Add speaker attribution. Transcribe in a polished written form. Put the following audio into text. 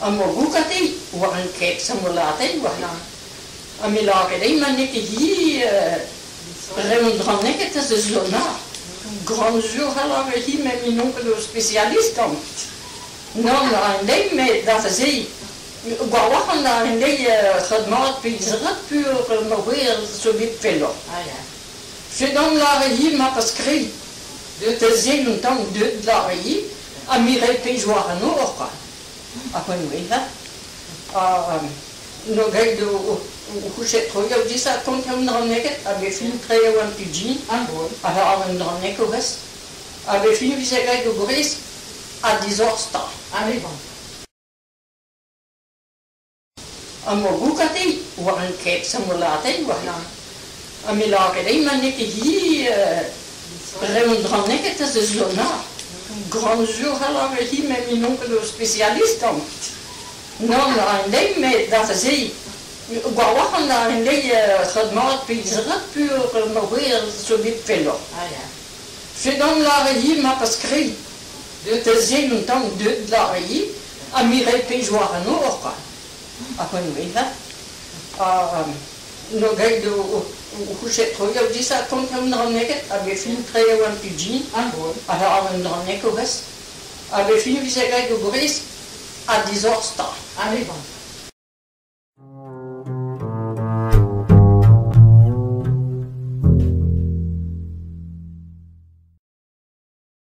Speaker 1: Ha ma goukate war an keks am lâret war. Ha me lâret eo ma n'eo ket hi reont draneket a zo na. Grand jour a lâret hi met me n'on ket ur spécialiste tamm. Nann a ran dezhi met da se gwalc'h a ran dezhi c'had mat pe zret pur ma c'hwer zo bet pelloc'h.
Speaker 2: Ah ya.
Speaker 1: Sedan lâret hi ma pas skrid. Deut da sell un tamm deut lâret hi ha me 'rae pezh war an nor kwa. Ha poent ha no graet o c'houchet troioù disa kont an draneged a vez fin tre eo an tu-gin ha an draneg o rest a vez fin vije graet o gwrez ha dizorstañ. Ha ma goukate war an keks am lâret war. Ha me lâret eo ma n'eo ket hi reont draneged a zo na. Grand jour a lâret hi met me n'on ket ur spécialiste tamm. Nann a ran dezhi met da se gwalc'h a ran dezhi c'had mat pe zret pur ma c'hwer zo bet pelloc'h.
Speaker 2: Ah ya.
Speaker 1: Sedan lâret hi ma pas skrid. Deut da sell un tamm deut lâret hi ha me 'rae pezh war an nor kwa. Ha poent ha no graet o c'houchet troioù disa kont an draneged a vez fin tre eo an tu-gin ha an draneg o rest a vez fin vije graet o gwrez ha dizorstañ.